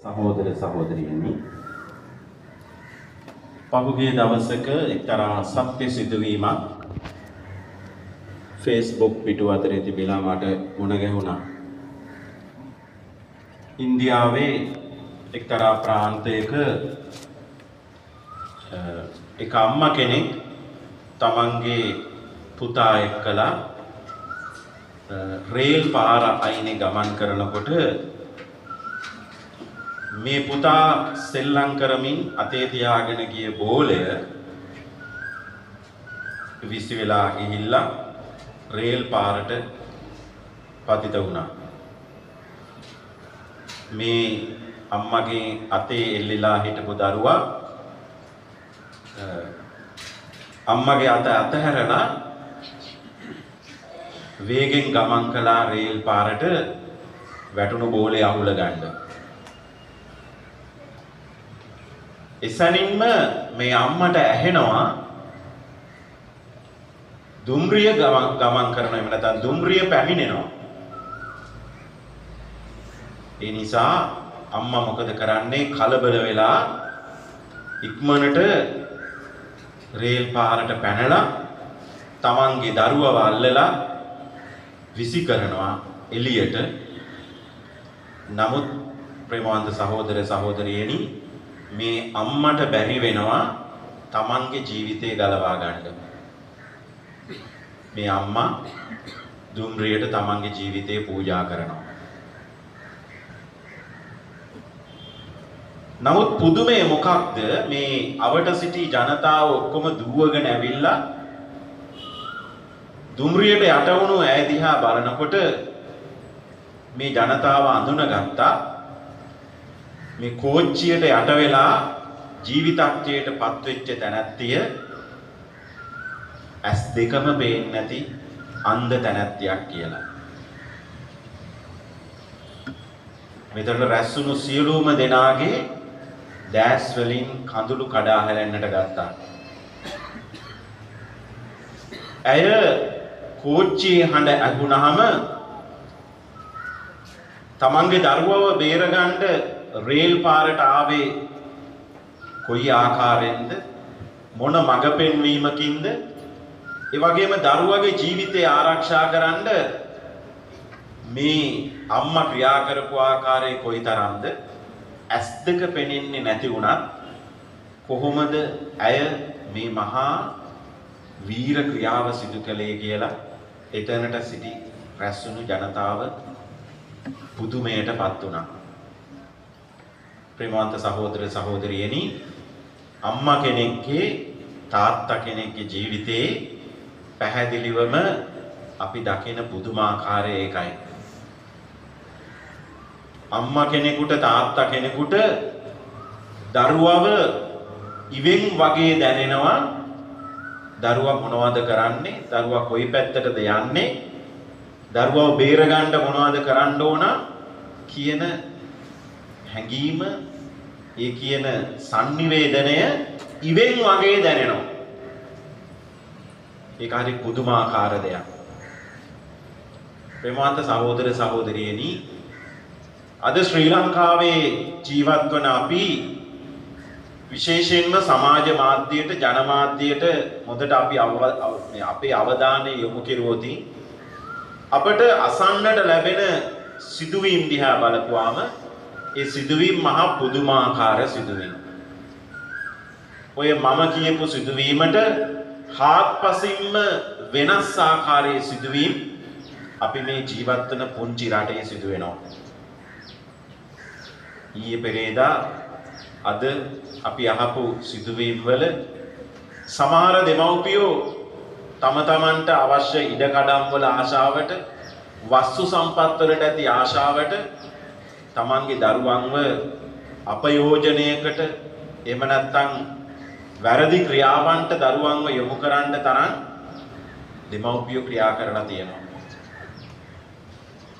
සහෝදර සහෝදරියනි, පහුගිය දවසක එක්තරා සත්‍ය සිදුවීමක් Facebook පිටු අතරේ තිබිලා මට මුණ ගැහුණා. ඉන්දියාවේ එක්තරා ප්‍රාන්තයක එක අම්මා කෙනෙක් තමන්ගේ පුතා එක්කලා රේල් පාර අයිනේ ගමන් කරනකොට මේ පුතා සෙල්ලම් කරමින් අතේ තියාගෙන ගිය බෝලය විසි වෙලා ගිහිල්ලා රේල් පාරට පතිත වුණා. මේ අම්මගේ අතේ එල්ලිලා හිටපු දරුවා අම්මගේ අත අතහැරලා වේගෙන් ගමන් කළා රේල් පාරට වැටුණු බෝලේ අහුල ගන්න. එසැනින්ම මේ අම්මට ඇහෙනවා දුම්රිය ගමන් කරන, එහෙම නැත්නම් දුම්රිය පැමිණෙනවා. ඒ නිසා අම්මා මොකද කරන්නේ? කලබල වෙලා ඉක්මනට රේල් පාරට පැනලා තමන්ගේ දරුවව අල්ලලා විසි කරනවා එළියට. නමුත් ප්‍රේමවන්ත සහෝදර සහෝදරියනි, මේ අම්මට බැරි වෙනවා තමන්ගේ ජීවිතය ගලවා ගන්න. මේ අම්මා දුම්රියට තමන්ගේ ජීවිතය පූජා කරනවා. නමුත් පුදුමය මොකක්ද, මේ අවට සිටි ජනතාව ඔක්කොම දුවගෙන ඇවිල්ලා දුම්රියට යට වුණු ඈ දිහා බලනකොට මේ ජනතාව අඳුනගත්තා මේ කෝච්චියට යට වෙලා ජීවිතක්ෂයට පත්වෙච්ච තැනැත්තිය ඇස් දෙකම පේන්නේ නැති අන්ධ තැනැත්තියක් කියලා. මෙතන රැස්වුණු සියලුම දෙනාගේ දැස් වලින් කඳුළු කඩා හැලෙන්නට ගත්තා. ඇය කෝච්චියේ හඬ ඇහුනහම තමන්ගේ දරුවව බේරගන්න රේල් පාරට ආවේ කොයි ආකාරයෙන්ද, මොන මඟ පෙන්වීමකින්ද, ඒ වගේම දරුවගේ ජීවිතය ආරක්ෂා කරන්න මේ අම්මා ක්‍රියා කරපු ආකාරය කොයිතරම්ද, ඇස් දෙක පෙනෙන්නේ නැති වුණත් කොහොමද ඇය මේ මහා වීර ක්‍රියාව සිදු කළේ කියලා එතනට සිටි රැස්වුණු ජනතාව පුදුමයට පත් වුණා. ප්‍රේමවන්ත සහෝදර සහෝදරියනි, අම්මා කෙනෙක්ගේ තාත්තා කෙනෙක්ගේ ජීවිතේ පැහැදිලිවම අපි දකින පුදුමාකාරය ඒකයි. අම්මා කෙනෙකුට තාත්තා කෙනෙකුට දරුවව ඉවෙන් වගේ දැනෙනවා. දරුවා මොනවද කරන්නේ, දරුවා කොයි පැත්තටද යන්නේ, දරුවව බේරගන්න මොනවද කරන්න ඕන කියන හැඟීම, ඒ කියන සංනිවේදනය ඉවෙන් වගේ දැනෙනවා. ඒක හරි පුදුමාකාර දෙයක්. ප්‍රේමවන්ත සහෝදර සහෝදරියනි, අද ශ්‍රී ලංකාවේ ජීවත් වන අපි විශේෂයෙන්ම සමාජ මාධ්‍යයට, ජන මාධ්‍යයට හොඳට අපි අපේ අවධානය යොමු කෙරුවොත් අපට අසන්නට ලැබෙන සිදුවීම් දිහා බලපුවාම ඒ සිදුවීම් මහා පුදුමාකාර සිදුවීම්. ඔය මම කියපු සිදුවීමට හාත්පසින්ම වෙනස් ආකාරයේ සිදුවීම් අපි මේ ජීවත් වන පුංචි රටේ සිදු වෙනවා. ඊයේ පෙරේදා අද අපි අහපු සිදුවීම් වල සමහර දෙමව්පියෝ තම තමන්ට අවශ්‍ය ඉඩකඩම් වල ආශාවට, වස්තු සම්පත් වලට ඇති ආශාවට තමන්ගේ දරුවන්ව අපයෝජනයකට, එහෙම නැත්නම් වැරදි ක්‍රියාවන්ට දරුවන්ව යොමු කරන්න තරම් දෙමව්පියෝ ක්‍රියා කරලා තියෙනවා.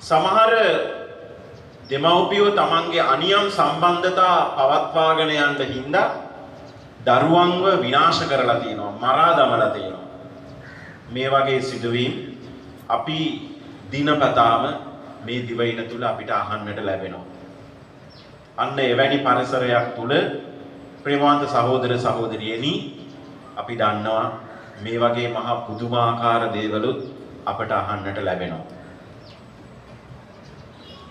සමහර දෙමව්පියෝ තමන්ගේ අනියම් සම්බන්ධතා පවත්වාගෙන යන්න හින්දා දරුවන්ව විනාශ කරලා තියෙනවා, මරා දමලා තියෙනවා. මේ වගේ සිදුවීම් අපි දිනපතාම මේ දිවයින තුල අපිට අහන්නට ලැබෙනවා. අන්න එවැනි පරිසරයක් තුල ප්‍රේමවන්ත සහෝදර සහෝදරියනි, අපි දන්නවා මේ වගේ මහා පුදුමාකාර දේවලුත් අපට අහන්නට ලැබෙනවා.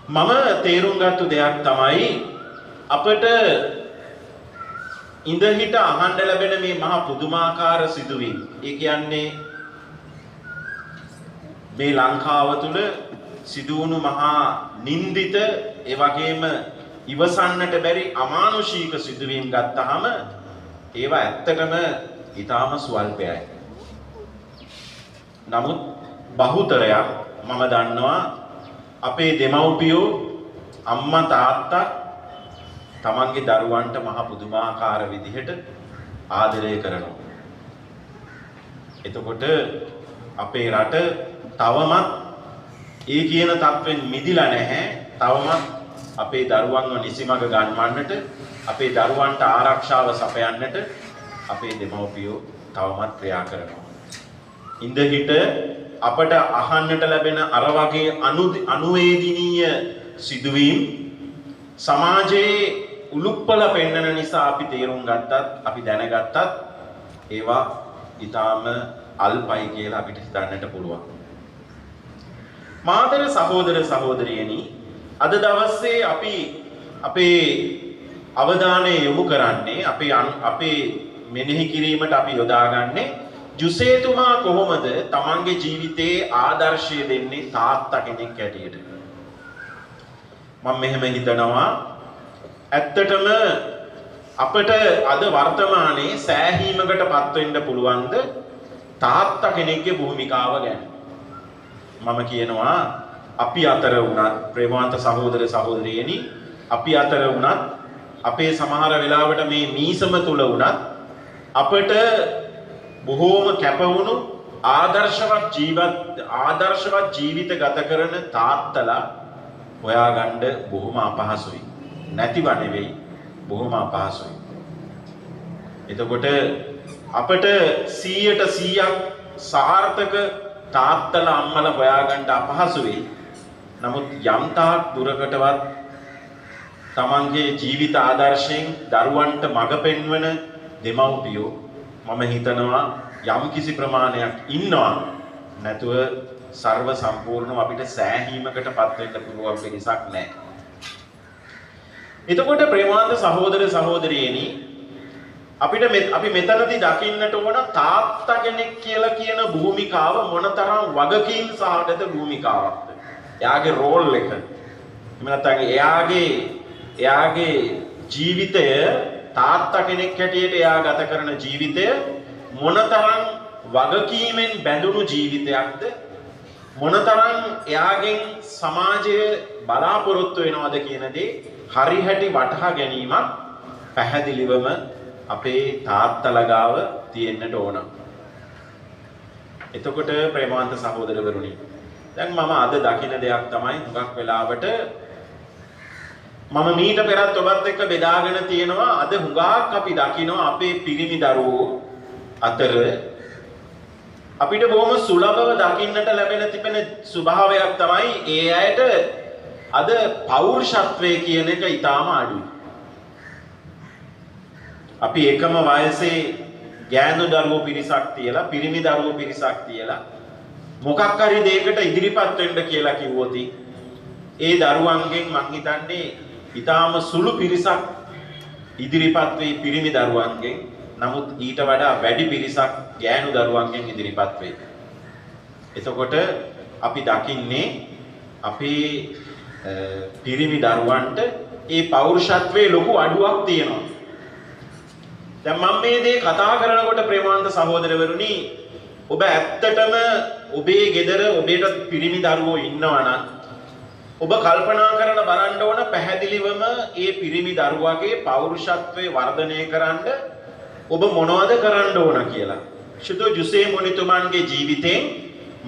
මම තේරුම් ගත්තු දෙයක් තමයි අපට ඉඳ හිට අහන්න ලැබෙන මේ මහා පුදුමාකාර සිදුවීම්. ඒ කියන්නේ මේ ලංකාව තුල සිදු වුණු මහා නින්දිත, ඒ වගේම ඉවසන්නට බැරි අමානුෂික සිදුවීම් ගත්තාම ඒවා ඇත්තටම ඊටාම ස්වල්පයයි. නමුත් බහුතරයක් මම දන්නවා අපේ දෙමව්පියෝ, අම්මා තාත්තා තමන්ගේ දරුවන්ට මහ පුදුමාකාර විදිහට ආදරය කරනවා. එතකොට අපේ රට තවමත් ඒ කියන තත්ත්වෙන් මිදිලා නැහැ. තවමත් අපේ දරුවන්ව නිසිමඟ ගන්වන්නට, අපේ දරුවන්ට ආරක්ෂාව සපයන්නට අපේ දෙමව්පියෝ තවමත් ක්‍රියා කරනවා. ඉඳ හිට අපට අහන්නට ලැබෙන අර වගේ අනුවේදිනීය සිදුවීම් සමාජයේ උලුප්පල පෙන්නන නිසා අපි තේරුම් ගත්තත්, අපි දැනගත්තත් ඒවා ඊටාම අල්පයි කියලා අපිට හිතන්නට පුළුවන්. මාතර සහෝදර සහෝදරියනි, අද දවසේ අපි අපේ අවධානය යොමු කරන්නේ, අපේ මෙනෙහි කිරීමට අපි යොදාගන්නේ ජුසේතුමා කොහොමද තමන්ගේ ජීවිතයේ ආදර්ශය දෙන්නේ තාත්තා කෙනෙක් හැටියට. මම මෙහෙම හිතනවා, ඇත්තටම අපට අද වර්තමානයේ සෑහීමකට පත් වෙන්න පුළුවන්ද තාත්තා කෙනෙක්ගේ භූමිකාව ගැන? මම කියනවා අපි අතර වුණත්, ප්‍රේමවන්ත සහෝදර සහෝදරියනි, අපි අතර වුණත්, අපේ සමහර වෙලාවට මේ මීසම තුල වුණත් අපට බොහෝම කැපවුණු ආදර්ශවත් ජීවිත ගත කරන තාත්තලා හොයාගන්න බොහොම අපහසුයි. නැතිව නෙවෙයි, බොහොම අපහසුයි. එතකොට අපට 100% සාර්ථක තාත්තලා අම්මලා හොයාගන්න අපහසු වෙයි. නමුත් යම් තාක් දුරකටවත් තමන්ගේ ජීවිත ආදර්ශයෙන් දරුවන්ට මඟ පෙන්වන දෙමව්පියෝ මම හිතනවා යම් කිසි ප්‍රමාණයක් ඉන්නවා. නැතුව සර්ව සම්පූර්ණව අපිට සෑහීමකට පත් වෙන්න පුළුවන් පිරිසක් නැහැ. එතකොට ප්‍රේමවන්ත සහෝදර සහෝදරියනි, අපිට අපි මෙතනදී දකින්නට ඕන තාත්තා කෙනෙක් කියලා කියන භූමිකාව මොනතරම් වගකීම් සහගත භූමිකාවක්ද? එයාගේ රෝල් එක. එහෙම නැත්නම් එයාගේ ජීවිතය, තාත්තා කෙනෙක් හැටියට එයා ගත කරන ජීවිතය මොනතරම් වගකීමෙන් බැඳුණු ජීවිතයක්ද? මොනතරම් එයාගෙන් සමාජය බලාපොරොත්තු වෙනවද කියන දේ හරි හැටි වටහා ගැනීමක් පැහැදිලිවම අපේ තාත්තලා ගාව තියෙන්නට ඕන. එතකොට ප්‍රේමවන්ත සහෝදරවරුනි, දැන් මම අද දකින දෙයක් තමයි හුඟක් වෙලාවට මම මීට පෙරත් ඔබත් එක්ක බෙදාගෙන තියෙනවා. අද හුඟක් අපි දකිනවා අපේ පිරිමි දරුවෝ අතර අපිට බොහොම සුලභව දකින්නට ලැබෙන තිබෙන ස්වභාවයක් තමයි ඒ අයට අද පෞරුෂත්වය කියන එක ඊටාම අඩුයි. අපි එකම වයසේ ගෑනු දරුවෝ පිරිසක් තියලා, පිරිමි දරුවෝ පිරිසක් තියලා මොකක් හරි දෙයකට ඉදිරිපත් වෙන්න කියලා කිව්වොත් ඒ දරුවන්ගෙන් මං හිතන්නේ ඊටාම සුළු පිරිසක් ඉදිරිපත් වෙයි පිරිමි දරුවන්ගෙන්. නමුත් ඊට වඩා වැඩි පිරිසක් ගෑනු දරුවන්ගෙන් ඉදිරිපත් වෙයි. එතකොට අපි දකින්නේ අපේ පිරිමි දරුවන්ට ඒ පෞරුෂත්වයේ ලොකු අඩුවක් තියෙනවා. දැන් මම මේ දේ කතා කරනකොට ප්‍රේමවන්ත සහෝදරවරුනි, ඔබ ඇත්තටම ඔබේ ගෙදර ඔබේට පිරිමි දරුවෝ ඉන්නවා නම් ඔබ කල්පනා කරලා බලන්න ඕන පැහැදිලිවම ඒ පිරිමි දරුවාගේ පෞරුෂත්වය වර්ධනය කරන්න ඔබ මොනවද කරන්න ඕන කියලා. ශුද්ධ ජුසේ මුනිතුමන්ගේ ජීවිතෙන්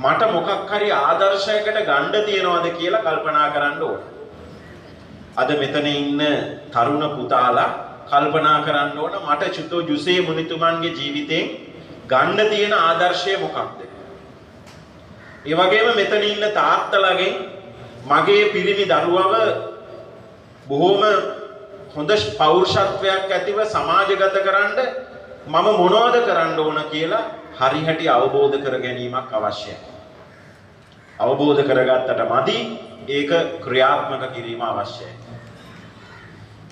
මට මොකක් හරි ආදර්ශයකට ගන්න තියනවද කියලා කල්පනා කරන්න ඕන. අද මෙතන ඉන්න තරුණ පුතාලා කල්පනා කරන්න ඕන මට ශුද්ධ ජුසේ මුනිතුමන්ගේ ජීවිතෙන් ගන්න තියෙන ආදර්ශය මොකක්ද? ඒ වගේම මෙතන ඉන්න තාත්තලාගෙන් මගේ පිරිමි දරුවව බොහොම හොඳ පෞරුෂත්වයක් ඇතිව සමාජගත කරන්න මම මොනවද කරන්න ඕන කියලා හරිහැටි අවබෝධ කර ගැනීමක් අවශ්‍යයි. අවබෝධ කරගත්තට මදි, ඒක ක්‍රියාත්මක කිරීම අවශ්‍යයි.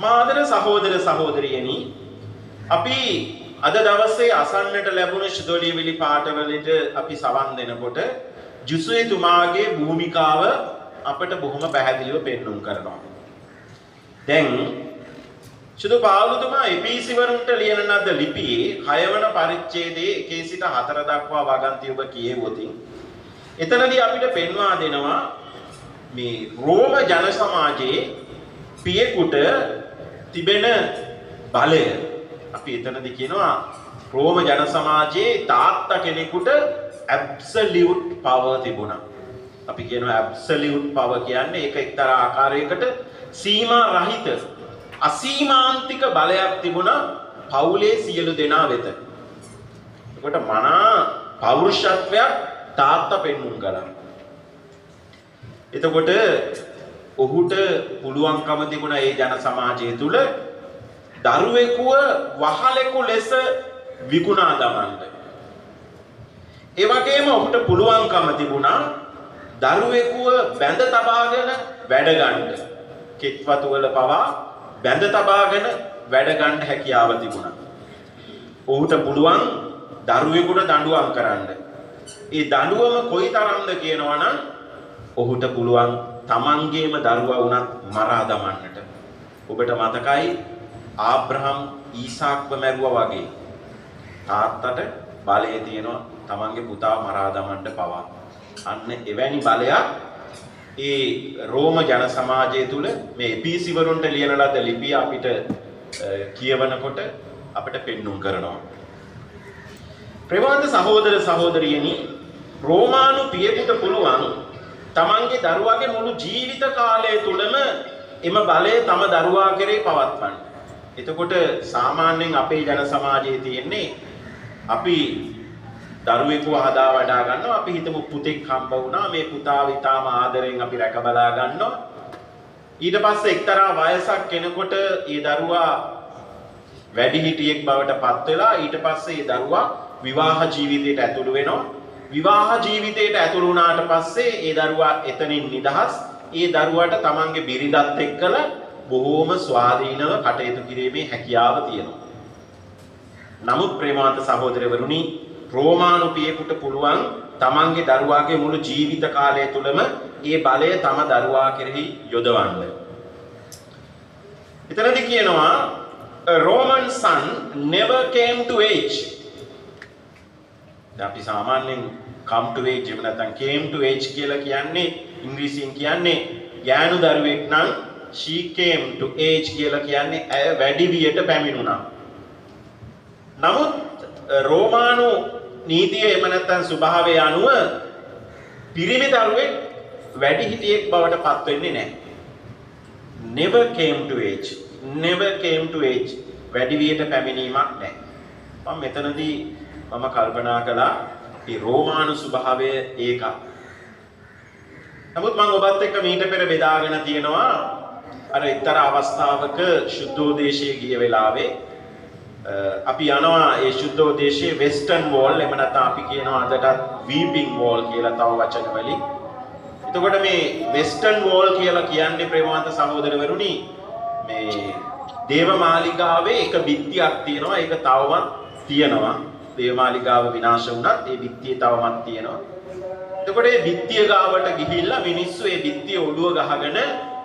මාදර සහෝදර සහෝදරියනි, අපි අද දවසේ අසන්නට ලැබුණ ශුද්ධ පාඨවලට අපි සවන් දෙනකොට ජුසුවේතුමාගේ භූමිකාව අපට බොහොම පැහැදිලිව පෙන්නුම් කරනවා. දැන් ශුද්ධ පාවුලුතුමා එපීසිවරුන්ට ලියන ලද ලිපියේ 6 වන පරිච්ඡේදයේ 1 සිට 4 දක්වා වගන්ති ඔබ කියවුවොත් එතනදී අපිට පෙන්වා දෙනවා මේ රෝම ජන සමාජයේ පියෙකුට තිබෙන බලය. අපි එතනදී කියනවා රෝම ජන සමාජයේ තාත්තා කෙනෙකුට ඇබ්සලියුට් පවර් තිබුණා. අපි කියනවා ඇබ්සලියුට් පවර් කියන්නේ ඒක එක්තරා ආකාරයකට සීමා රහිත අසීමාන්තික බලයක් තිබුණා පවුලේ සියලු දෙනා වෙත. එතකොට මනා පෞරුෂත්වයක් තාත්තා පෙන්වුම් කළා. එතකොට ඔහුට පුළුවන්කම තිබුණා ඒ ජන සමාජය තුල දරුවෙකුව වහලෙකු ලෙස විකුණා දමන්න. ඒ වගේම ඔහුට පුළුවන්කම තිබුණා දරුවෙකුව බැඳ තබාගෙන වැඩ ගන්න. කෙත්වතු වල පවා බැඳ තබාගෙන වැඩ ගන්න හැකියාව තිබුණා. ඔහුට පුළුවන් දරුවෙකුට දඬුවම් කරන්න. ඒ දඬුවම කොයි තරම්ද කියනවා නම් ඔහුට පුළුවන් තමන්ගේම දරුවා වුණත් මරා දමන්නට. ඔබට මතකයි ආබ්‍රහම් ඊසාක්ව මැරුවා වගේ තාත්තට බලය තියෙනවා තමන්ගේ පුතා මරා දමන්න පවා. අන්න එවැනි බලයක් ඒ රෝම ජන සමාජය තුල මේ එපීසිවරුන්ට ලියන ලද ලිපිය අපිට කියවනකොට අපිට පෙන්눔 කරනවා. ප්‍රේමවන්ත සහෝදර සහෝදරියනි, රෝමානු පියෙකුට පුළුවන් තමන්ගේ දරුවාගේ මුළු ජීවිත කාලය තුලම එම බලය තම දරුවා කෙරේ පවත්වන්න. එතකොට සාමාන්‍යයෙන් අපේ ජන සමාජයේ තියෙන්නේ අපි දරුවෙකුව හදා වඩා ගන්නවා. අපි හිතමු පුතෙක් හම්බ වුණා, මේ පුතාව ඉතාම ආදරෙන් අපි රැක බලා ගන්නවා. ඊට පස්සේ එක්තරා වයසක් එනකොට ඒ දරුවා වැඩිහිටියෙක් බවට පත් වෙලා ඊට පස්සේ ඒ දරුවා විවාහ ජීවිතයට ඇතුළු වෙනවා. විවාහ ජීවිතයට ඇතුළු වුණාට පස්සේ ඒ දරුවා එතනින් නිදහස්. ඒ දරුවාට තමන්ගේ බිරිඳත් එක්කලා බොහෝම ස්වාධීනව කටයුතු කිරීමේ හැකියාව තියෙනවා. නමුත් ප්‍රේමවන්ත සහෝදරවරුනි, රෝමානු පියෙකුට පුළුවන් තමන්ගේ දරුවාගේ මුළු ජීවිත කාලය තුලම ඒ බලය තම දරුවා කෙරෙහි යොදවන්න. එතනදී කියනවා a Roman son never came to age. දැන් අපි සාමාන්‍යයෙන් come to age එහෙම නැත්නම් came to age කියලා කියන්නේ ඉංග්‍රීසියෙන් කියන්නේ ගෑනු දරුවෙක් නම් she came to age කියලා කියන්නේ ඇය වැඩිවියට පැමිණුණා. නමුත් රෝමානු නීතිය එහෙම නැත්නම් ස්වභාවය අනුව පිරිමි දරුවෙක් වැඩිහිටියෙක් බවට පත් වෙන්නේ නැහැ. Never came to age, never came to age, වැඩිවියට පැමිණීමක් නැහැ. මම මෙතනදී මම කල්පනා කළා මේ රෝමානු ස්වභාවය ඒක. නමුත් මම ඔබත් එක්ක මීට පෙර බෙදාගෙන තියෙනවා අර එක්තරා අවස්ථාවක ශුද්ධෝදේශයේ ගිය වෙලාවේ අපි යනවා ඒ ශුද්ධෝදේශයේ වෙස්ටර්න් වෝල්, එහෙම නැත්නම් අපි කියනවා අදටත් වීපින් වෝල් කියලා තව වචන වලින්. එතකොට මේ වෙස්ටර්න් වෝල් කියලා කියන්නේ ප්‍රේමවන්ත සහෝදරවරුනි, මේ දේවමාලිගාවේ එක බිත්තියක් තියෙනවා, ඒක තවමත් තියෙනවා. දේවමාලිගාව විනාශ වුණත් ඒ බිත්තිය තවමත් තියෙනවා. එතකොට මේ බිත්තිය ගාවට ගිහිල්ලා මිනිස්සු ඒ බිත්තිය ඔළුව ගහගෙන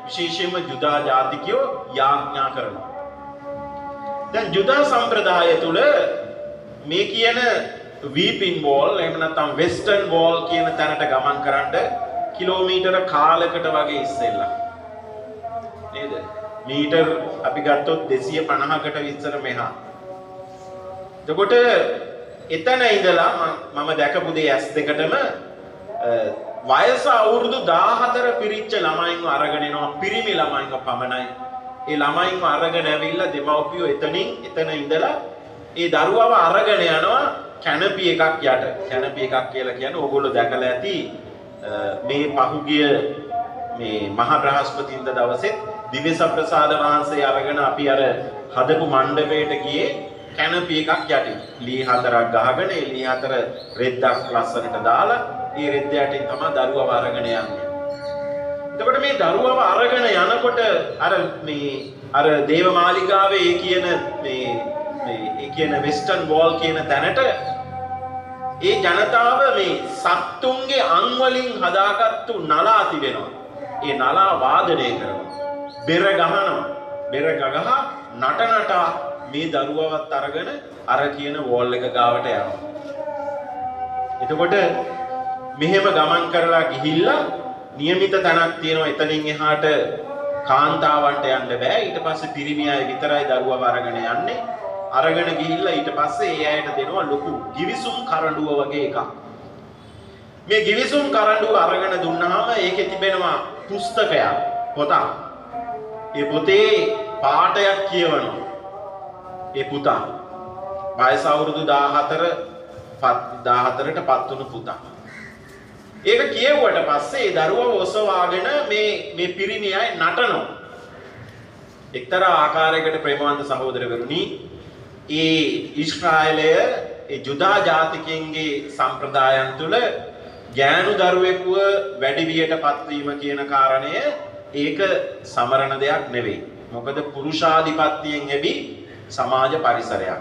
විශේෂයෙන්ම ජුදා ජාතිකයෝ යාඥා කරනවා. දැන් ජුදා සම්ප්‍රදාය තුල මේ කියන වීපින් වෝල් එහෙම නැත්නම් වෙස්ටර්න් වෝල් කියන තැනට ගමන් කරන්න කිලෝමීටර කාලකට වගේ ඉස්සෙල්ලා නේද? මීටර් අපි ගත්තොත් 250කට විතර මෙහා. එතකොට එතන ඉඳලා මම දැකපු දේ ඇස් දෙකටම වයස අවුරුදු 14 පිරිච්ච ළමයින්ව අරගෙන එනවා, පිරිමි ළමයින්ව පමණයි. ඒ ළමයින්ව අරගෙන ඇවිල්ලා දෙමව්පියෝ එතන ඉඳලා ඒ දරුවව අරගෙන යනවා කැනපි එකක් යට. කැනපි එකක් කියලා කියන්නේ ඕගොල්ලෝ දැකලා ඇති මේ පහුගිය මේ මහා බ්‍රහස්පතින්ද දවසෙත් දිව්‍ය සප්‍රසාද වහන්සේ අරගෙන අපි අර හදපු මණ්ඩපයට ගියේ කැනපි එකක් යටින්. ලී හතරක් ගහගෙන ඒ ලී හතර රෙද්දක් ලස්සනට දාලා ඒ රෙද්ද යටින් තමයි දරුවව අරගෙන යන්නේ. එතකොට මේ දරුවව අරගෙන යනකොට අර මේ අර දේවමාලිගාවේ ඒ කියන මේ මේ ඒ කියන වෙස්ටර්න් වෝල් කියන තැනට ඒ ජනතාව මේ සත්තුන්ගේ අං වලින් හදාගත්තු නලා තිබෙනවා. ඒ නලා වාදනය කරනවා. බෙර ගහනවා. බෙර ගගහ නට නටා මේ දරුවවත් අරගෙන අර කියන වෝල් එක ගාවට යනවා. එතකොට මෙහෙම ගමන් කරලා ගිහිල්ලා නියමිත තැනක් තියෙනවා. එතනින් එහාට කාන්තාවන්ට යන්න බෑ. ඊට පස්සේ පිරිමි අය විතරයි දරුවව අරගෙන යන්නේ. අරගෙන ගිහිල්ලා ඊට පස්සේ ඒ අයට දෙනවා ලොකු ගිවිසුම් කරඬුව වගේ එකක්. මේ ගිවිසුම් කරඬුව අරගෙන දුන්නාම ඒකේ තිබෙනවා පුස්තකයක්, පොතක්. ඒ පොතේ පාඨයක් කියවනවා. ඒ පුතා වයස අවුරුදු 14ට පත් වුණු පුතා. ඒක කියවුවට පස්සේ ඒ දරුවව ඔසවාගෙන මේ මේ පිරිමි අය නටනවා. එක්තරා ආකාරයකට ප්‍රේමවන්ත සහෝදරවරුනි, ඒ ඊශ්‍රායලය ඒ ජුදා ජාතිකයන්ගේ සම්ප්‍රදායන් තුළ ගෑනු දරුවෙකුව වැඩිවියට පත්වීම කියන කාරණය ඒක සමරන දෙයක් නෙවෙයි. මොකද පුරුෂාධිපත්‍යයෙන් ලැබි සමාජ පරිසරයක්.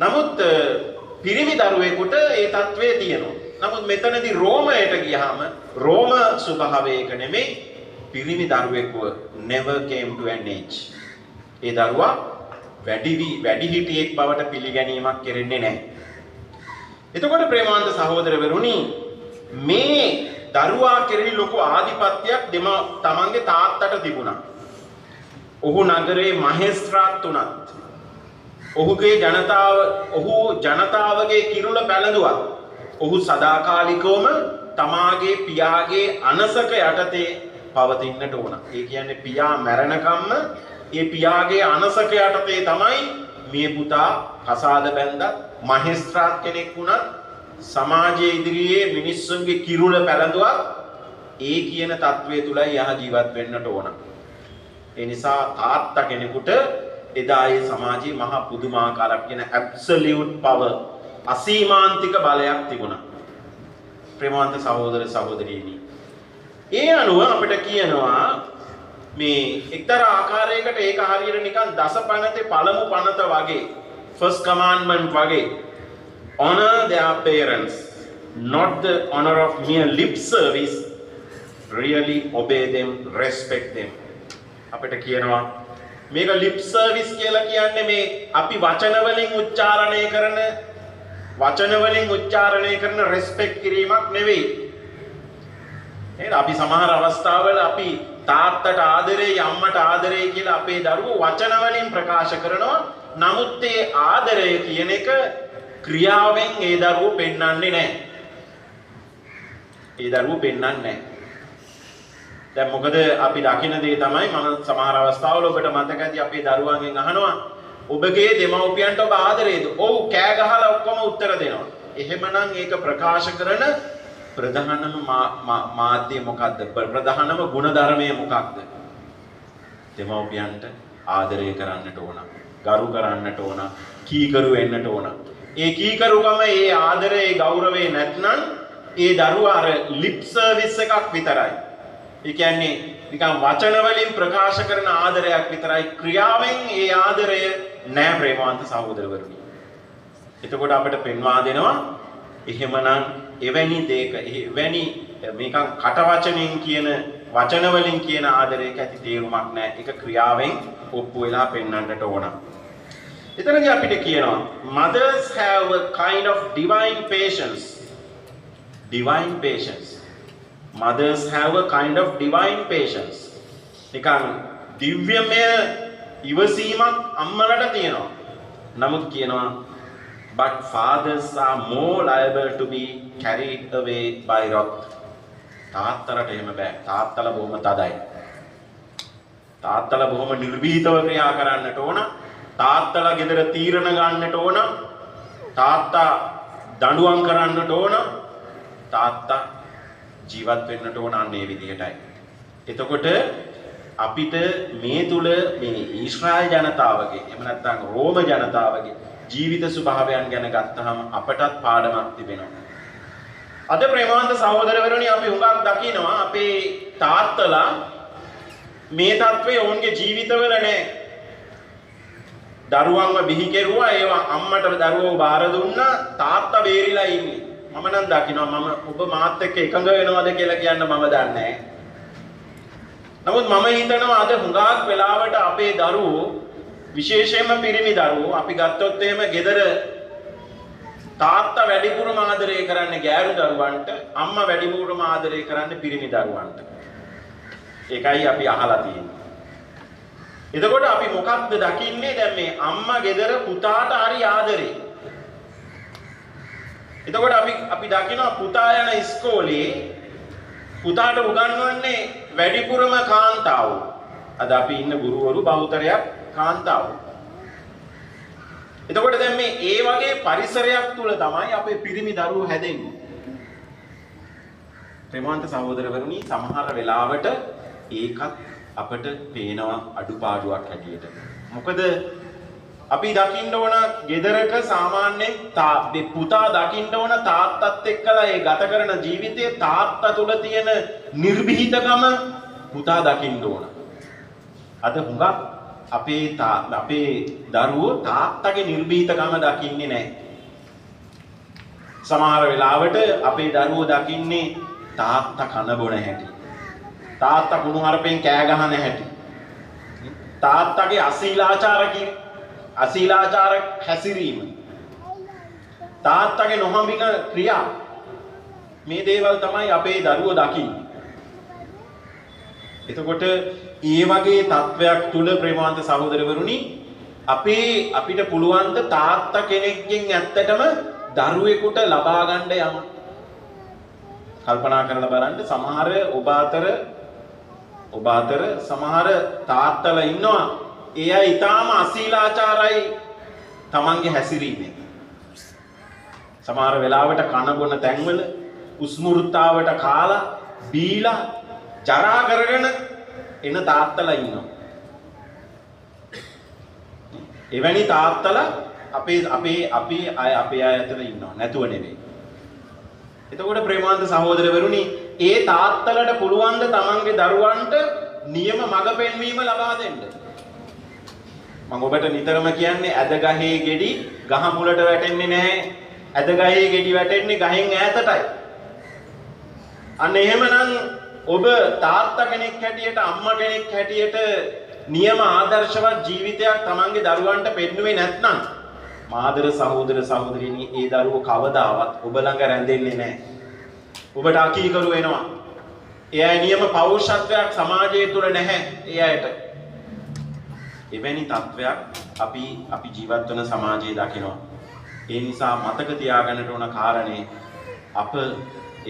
නමුත් පිරිමි දරුවෙකුට ඒ තත්ත්වය තියෙනවා. නමුත් මෙතනදී රෝමයට ගියාම රෝම ස්වභාවය ඒක නෙමෙයි. පිරිමි දරුවෙකුව never came to an age. ඒ දරුවා වැඩිහිටියෙක් බවට පිළිගැනීමක් කෙරෙන්නේ නැහැ. එතකොට ප්‍රේමවන්ත සහෝදරවරුනි, මේ දරුවා කෙරෙහි ලොකු ආධිපත්‍යයක් තමන්ගේ තාත්තට තිබුණා. ඔහු නගරේ මහේස්ත්‍රාත් වුණත්, ඔහුගේ ජනතාව, ඔහු ජනතාවගේ කිරුළ පැළඳුවත්, ඔහු සදාකාලිකවම තමාගේ පියාගේ අනසක යටතේ පවතින්නට ඕන. ඒ කියන්නේ පියා මැරෙනකම්ම ඒ පියාගේ අනසක යටතේ තමයි මේ පුතා කසාද බැන්දත්, මහේස්ත්‍රාත් කෙනෙක් වුණත්, සමාජයේ ඉදිරියේ මිනිස්සුන්ගේ කිරුළ පැළඳුවත් ඒ කියන තත්වය තුලයි යහ ජීවත් වෙන්නට ඕන. ඒ නිසා තාත්තා කෙනෙකුට එදා ඒ සමාජයේ මහා පුදුමාකාර කියන ඇබ්සලියුට් පවර්, අසීමාන්තික බලයක් තිබුණා. ප්‍රේමවන්ත සහෝදර සහෝදරියනි, ඒ අනුව අපිට කියනවා මේ එක්තරා ආකාරයකට ඒක හරියට නිකන් දස පනතේ පළමු පනත වගේ, ෆස්ට් කමාන්ඩ්මන්ට් වගේ, honor their parents, not the honor of mere lip service, really obey them, respect them. අපිට කියනවා මේක ලිප් සර්විස් කියලා කියන්නේ මේ අපි වචන වලින් උච්චාරණය කරන, වචන වලින් උච්චාරණය කරන රෙස්පෙක්ට් කිරීමක් නෙවෙයි. නේද? අපි සමහර අවස්ථාවල අපි තාත්තට ආදරේ, අම්මට ආදරේ කියලා අපේ දරුවෝ වචන වලින් ප්‍රකාශ කරනවා. නමුත් ඒ ආදරය කියන එක ක්‍රියාවෙන් ඒ දරුවෝ පෙන්වන්නේ නැහැ. ඒ දරුවෝ පෙන්වන්නේ නැහැ. දැන් මොකද අපි දකින දේ තමයි, මම සමහර අවස්ථාවල ඔබට මතක ඇති අපේ දරුවන්ගෙන් අහනවා, ඔබගේ දෙමව්පියන්ට ඔබ ආදරේද? ඔව් කෑ ගහලා ඔක්කොම උත්තර දෙනවා. එහෙමනම් ඒක ප්‍රකාශ කරන ප්‍රධානම මාධ්‍ය මොකද්ද? ප්‍රධානම ගුණධර්මය මොකක්ද? දෙමව්පියන්ට ආදරය කරන්නට ඕන, ගරු කරන්නට ඕන, කීකරු වෙන්නට ඕන. ඒ කීකරුකම, ඒ ආදරය, ඒ ගෞරවය නැත්නම් ඒ දරුවා අර ලිප් සර්විස් එකක් විතරයි. ඒ කියන්නේ නිකන් වචන වලින් ප්‍රකාශ කරන ආදරයක් විතරයි, ක්‍රියාවෙන් ඒ ආදරය නෑ ප්‍රේමවන්ත සහෝදරවරුනි. එතකොට අපිට පෙන්වා දෙනවා එහෙමනම් එවැනි දෙයක, එවැනි මේකන් කටවචනෙන් කියන, වචන වලින් කියන ආදරයක ඇති තේරුමක් නෑ. ඒක ක්‍රියාවෙන් ඔප්පු වෙලා පෙන්වන්නට ඕන. එතනදී අපිට කියනවා mothers have a kind of divine patience. Divine patience. Mothers have a kind of divine patience. නිකන් දිව්‍යමය ඉවසීමක් අම්මලට තියෙනවා. නමුත් කියනවා but fathers are more liable to be carried away by wrath. තාත්තලට එහෙම බෑ. තාත්තලා බොහොම තදයි. තාත්තලා බොහොම නිර්භීතව ක්‍රියා කරන්නට ඕන. තාත්තලා ගෙදර තීරණ ගන්නට ඕන. තාත්තා දඬුවම් කරන්නට ඕන. තාත්තා ජීවත් වෙන්නට ඕන අන්න ඒ විදිහටයි. එතකොට අපිට මේ තුල මේ ඊශ්‍රායල් ජනතාවගේ එහෙම නැත්නම් රෝම ජනතාවගේ ජීවිත ස්වභාවයන් ගැන ගත්තහම අපටත් පාඩමක් තිබෙනවා. අද ප්‍රේමවන්ත සහෝදරවරුනි, අපි හුඟක් දකිනවා අපේ තාත්තලා මේ තත්ත්වය ඔවුන්ගේ ජීවිතවල නෑ. දරුවන්ව බිහි කෙරුවා, ඒවා අම්මට දරුවෝ බාර දුන්නා, තාත්තා බේරිලා ඉන්නේ. මම නම් දකිනවා, මම ඔබ මාත් එක්ක එකඟ වෙනවද කියලා කියන්න මම දන්නේ නෑ. නමුත් මම හිතනවා අද හුඟක් වෙලාවට අපේ දරුවෝ, විශේෂයෙන්ම පිරිමි දරුවෝ අපි ගත්තොත් එහෙම ගෙදර තාත්තා වැඩිපුරම ආදරය කරන්නේ ගෑනු දරුවන්ට, අම්මා වැඩිපුරම ආදරය කරන්නේ පිරිමි දරුවන්ට. ඒකයි අපි අහලා තියෙන්නේ. එතකොට අපි මොකක්ද දකින්නේ? දැන් මේ අම්මා ගෙදර පුතාට හරි ආදරේ. එතකොට අපි දකිනවා පුතා යන ඉස්කෝලේ පුතාට උගන්වන්නේ වැඩිපුරම කාන්තාවෝ. අද අපි ඉන්න ගුරුවරු බහුතරයක් කාන්තාවෝ. එතකොට දැන් මේ ඒ වගේ පරිසරයක් තුල තමයි අපේ පිරිමි දරුවෝ හැදෙන්නේ. ප්‍රේමවන්ත සහෝදරවරුනි, සමහර වෙලාවට ඒකත් අපට පේනවා අඩුපාඩුවක් හැටියට. මොකද අපි දකින්න ඕන ගෙදරක සාමාන්‍යයෙන් පුතා දකින්න ඕන තාත්තත් එක්කලා ඒ ගත කරන ජීවිතයේ තාත්තා තුල තියෙන නිර්භීතකම පුතා දකින්න ඕන. අද හුඟක් අපේ දරුවෝ තාත්තගේ නිර්භීතකම දකින්නේ නැහැ. සමහර වෙලාවට අපේ දරුවෝ දකින්නේ තාත්තා කන බොන හැටි, තාත්තා කුණු හarpෙන් කෑ ගහන හැටි, තාත්තගේ අශීලාචාර හැසිරීම, තාත්තගේ නොහඹින ක්‍රියා, මේ දේවල් තමයි අපේ දරුවෝ දකින්නේ. එතකොට ඒ වගේ තත්වයක් තුල ප්‍රේමවන්ත සහෝදරවරුනි, අපිට පුළුවන් ද තාත්තා කෙනෙක්ගෙන් ඇත්තටම දරුවෙකුට ලබා ගන්න යම? කල්පනා කරලා බලන්න, සමහර ඔබ අතර සමහර තාත්තලා ඉන්නවා, ඒ අය ඊටාම අශීලාචාරයි තමන්ගේ හැසිරීමෙන්. සමහර වෙලාවට කන බොන තැන්වල උස්මුර්තාවට කාලා බීලා ජරා කරගෙන එන තාත්තලා ඉන්නවා. එවැනි තාත්තලා අපේ අපේ අපි අය අපේ අය අතර ඉන්නවා, නැතුව නෙවෙයි. එතකොට ප්‍රේමවන්ත සහෝදරවරුනි, ඒ තාත්තලට පුළුවන් ද තමන්ගේ දරුවන්ට නියම මඟ පෙන්වීම ලබා දෙන්න? මම ඔබට නිතරම කියන්නේ, ඇද ගහේ ගෙඩි ගහ මුලට වැටෙන්නේ නැහැ. ඇද ගහේ ගෙඩි වැටෙන්නේ ගහෙන් ඈතටයි. අන්න එහෙමනම් ඔබ තාත්තා කෙනෙක් හැටියට, අම්මා කෙනෙක් හැටියට නියම ආදර්ශවත් ජීවිතයක් තමන්ගේ දරුවන්ට පෙන්නුවේ නැත්නම්, මාදර සහෝදර සහෝදරියනි, ඒ දරුවෝ කවදාවත් ඔබ ළඟ රැඳෙන්නේ නැහැ. ඔබට අකීකරු වෙනවා. ඒ අය නියම පෞරුෂත්වයක් සමාජය තුළ නැහැ ඒ අයට. එවැනි තත්වයක් අපි ජීවත් වන සමාජයේ දකිනවා. ඒ නිසා මතක තියාගන්නට ඕන කාරණේ, අප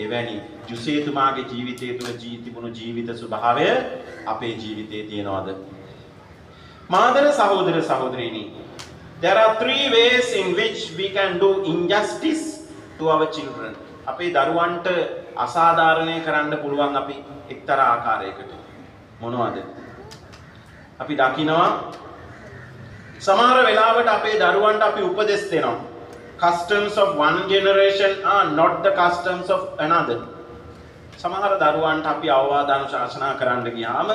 එවැනි යුසේතුමාගේ ජීවිතය තුළ තිබුණු ජීවිත ස්වභාවය අපේ ජීවිතයේ තියෙනවද? මාදර සහෝදර සහෝදරියනි, there are three ways in which we can do injustice to our children. අපේ දරුවන්ට අසාධාරණය කරන්න පුළුවන් අපි එක්තරා ආකාරයකට. මොනවද? අපි දකිනවා සමහර වෙලාවට අපේ දරුවන්ට අපි උපදෙස් දෙනවා. Customs of one generation are not the customs of another. සමහර දරුවන්ට අපි අවවාද අනුශාසනා කරන්න ගියාම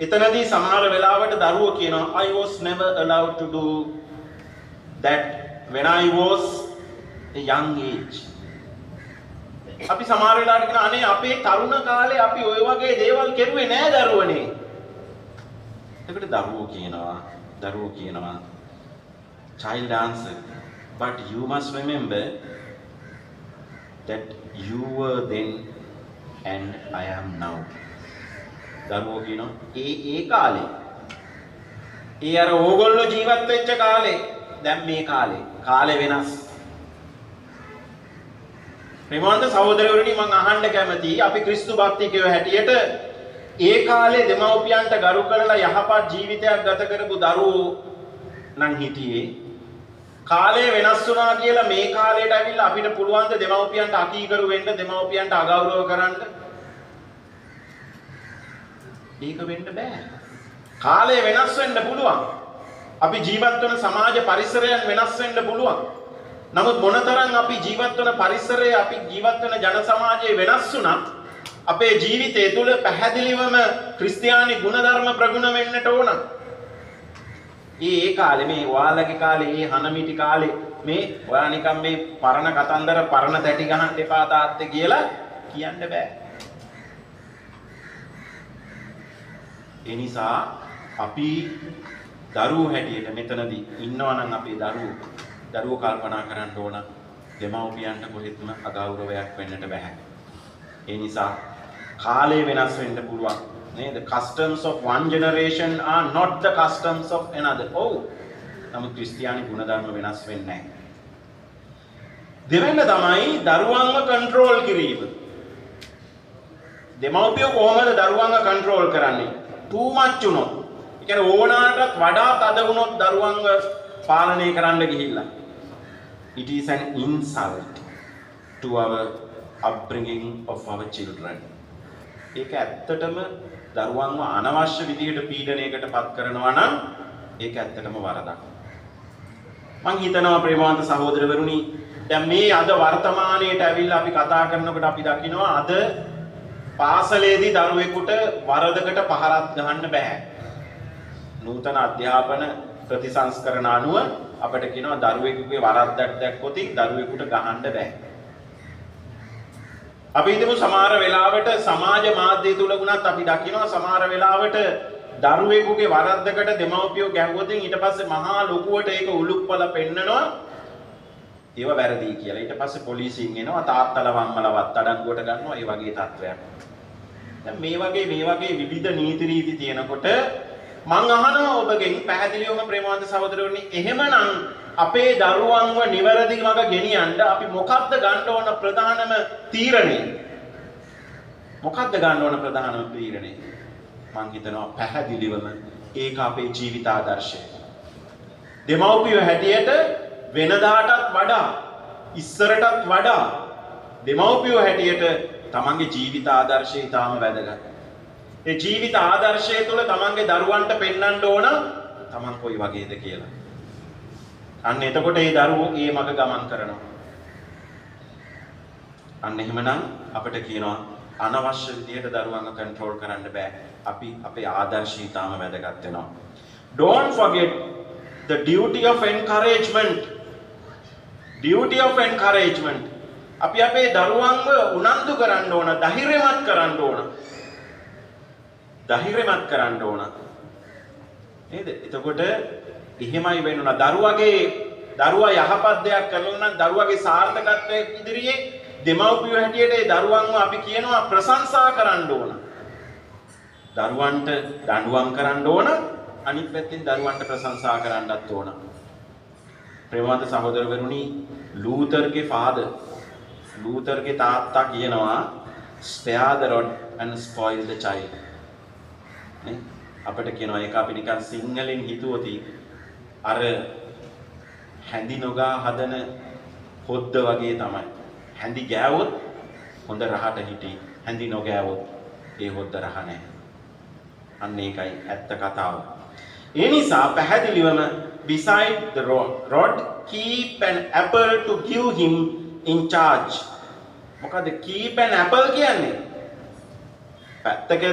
එතනදී සමහර වෙලාවට දරුවෝ කියනවා, I was never allowed to do that when I was a young age. අපි සමහර වෙලාවට කියනවා, අනේ අපේ තරුණ කාලේ අපි ඔය වගේ දේවල් කෙරුවේ නෑ දරුවනේ. එතකොට දරුවෝ කියනවා, child answer, but you must remember that you were then and I am now. දරුවෝ කියනවා, ඒ ඒ කාලේ, ඒ අර ඕගොල්ලෝ ජීවත් වෙච්ච කාලේ, දැන් මේ කාලේ කාලේ වෙනස්. ප්‍රේමවන්ත සහෝදරවරුනි, මං අහන්න කැමතියි, අපි ක්‍රිස්තු භක්තිකයෝ හැටියට ඒ කාලේ දෙමව්පියන්ට ගරු කරලා යහපත් ජීවිතයක් ගත කරපු දරුවෝ නම් හිටියේ, කාලය වෙනස් වුණා කියලා මේ කාලයට ඇවිල්ලා අපිට පුළුවන් ද දෙමව්පියන්ට අකීකරු වෙන්න, දෙමව්පියන්ට අගෞරව කරන්න? ඒක වෙන්න බෑ. කාලය වෙනස් වෙන්න පුළුවන්. අපි ජීවත් වෙන සමාජ පරිසරයන් වෙනස් වෙන්න පුළුවන්. නමුත් මොනතරම් අපි ජීවත් වෙන පරිසරය, අපි ජීවත් වෙන ජන සමාජය වෙනස් වුණත් අපේ ජීවිතය තුළ පැහැදිලිවම ක්‍රිස්තියානි ගුණධර්ම ප්‍රගුණ වෙන්නට ඕන. ඒ කාලේ මේ ඔයාලගේ කාලේ, ඒ හනමිටි කාලේ මේ ඔයා නිකන් මේ පරණ කතන්දර පරණ තැටි ගහන්න එපා තාත්තේ කියලා කියන්න බෑ. ඒ නිසා අපි දරුවෝ හැටියට මෙතනදී ඉන්නවා නම් අපේ දරුවෝ කල්පනා කරන්න ඕන දෙමව්පියන්ට කොහෙත්ම අගෞරවයක් වෙන්නට බෑ. ඒ නිසා කාලය වෙනස් වෙන්න පුළුවන් නේද? Customs of one generation are not the customs of another. ඔව්. නමුත් ක්‍රිස්තියානි ගුණධර්ම වෙනස් වෙන්නේ නැහැ. දෙවෙනි තමයි දරුවන්ව කන්ට්‍රෝල් කිරීම. දෙමව්පියෝ කොහොමද දරුවන්ව කන්ට්‍රෝල් කරන්නේ? Too much වුණොත්, ඒ කියන්නේ ඕනාටත් වඩා තද වුණොත් දරුවන්ව පාලනය කරන්න ගිහිල්ලා, it is an insult to our upbringing of our children. ඒක ඇත්තටම දරුවන්ව අනවශ්‍ය විදිහට පීඩනයකට පත් කරනවා නම් ඒක ඇත්තටම වරදක්. මං හිතනවා ප්‍රේමවන්ත සහෝදරවරුනි, දැන් මේ අද වර්තමානයේට ඇවිල්ලා අපි කතා කරනකොට අපි දකිනවා අද පාසලේදී දරුවෙකුට වරදකට පහරක් ගහන්න බෑ. නූතන අධ්‍යාපන ප්‍රතිසංස්කරණ අනුව අපිට කියනවා දරුවෙකුගේ වරද්දක් දැක්කොත් දරුවෙකුට ගහන්න බෑ. අපි හිතමු සමහර වෙලාවට සමාජ මාධ්‍ය තුල වුණත් අපි දකිනවා සමහර වෙලාවට දරුවෙකුගේ වරද්දකට දෙමව්පියෝ ගැහුවොත් ඊට පස්සේ මහා ලොකුවට ඒක උලුප්පල පෙන්නනවා ඒව වැරදි කියලා. ඊට පස්සේ පොලිසියෙන් එනවා, තාත්තලා වම්මලවත් අඩංගුවට ගන්නවා. ඒ වගේ තත්ත්වයක්. දැන් මේ වගේ විවිධ නීති රීති තියෙනකොට මං අහනවා ඔබගෙන් පැහැදිලිවම ප්‍රේමවන්ත සහෝදරවරුනි, එහෙමනම් අපේ දරුවන්ව නිවැරදි මඟ ගෙනියන්න අපි මොකද්ද ගන්න ඕන ප්‍රධානම තීරණය? මොකද්ද ගන්න ඕන ප්‍රධානම තීරණය? මං හිතනවා පැහැදිලිවම ඒක අපේ ජීවිතාදර්ශය. දෙමව්පියෝ හැටියට වෙනදාටත් වඩා, ඉස්සරටත් වඩා දෙමව්පියෝ හැටියට තමන්ගේ ජීවිත ආදර්ශය ඉතාම වැදගත්. ඒ ජීවිත ආදර්ශය තුළ තමන්ගේ දරුවන්ට පෙන්වන්න ඕන තමන් කොයි වගේද කියලා. අන්න එතකොට ඒ දරුවෝ ඒ මඟ ගමන් කරනවා. අන්න එහෙමනම් අපිට කියනවා අනවශ්‍ය විදියට දරුවන්ව කන්ට්‍රෝල් කරන්න බෑ. අපි අපේ ආදර්ශය ඉතාම වැදගත් වෙනවා. Don't forget the duty of encouragement. Duty of encouragement. අපි අපේ දරුවන්ව උනන්දු කරන්න ඕන, ධෛර්යමත් කරන්න ඕන. ධෛර්යමත් කරන්න ඕන. නේද? එතකොට එහෙමයි වෙන්න ඕන. දරුවා යහපත් දෙයක් කරනවා නම් දරුවගේ සාර්ථකත්වයේ ඉදිරියේ දෙමව්පියෝ හැටියට ඒ දරුවන්ව අපි කියනවා ප්‍රශංසා කරන්න ඕන. දරුවන්ට දඬුවම් කරන්න ඕන, අනිත් පැත්තෙන් දරුවන්ට ප්‍රශංසා කරන්නත් ඕන. ප්‍රේමවන්ත සහෝදරවරුනි, ලූතරගේ ෆාදර්, ලූතරගේ තාත්තා කියනවා spare the rod and spoil the child. නේ? අපිට කියනවා ඒක අපි නිකන් සිංහලෙන් හිතුවොත් අර හැඳි නොගා හදන හොද්ද වගේ තමයි. හැඳි ගෑවොත් හොඳ රහට හිටි, හැඳි නොගෑවොත් ඒ හොද්ද රහ නැහැ. අන්න ඒකයි ඇත්ත කතාව. ඒ නිසා පැහැදිලිවම beside the rod keep an apple to give him in charge. මොකද keep an apple කියන්නේ? පැත්තක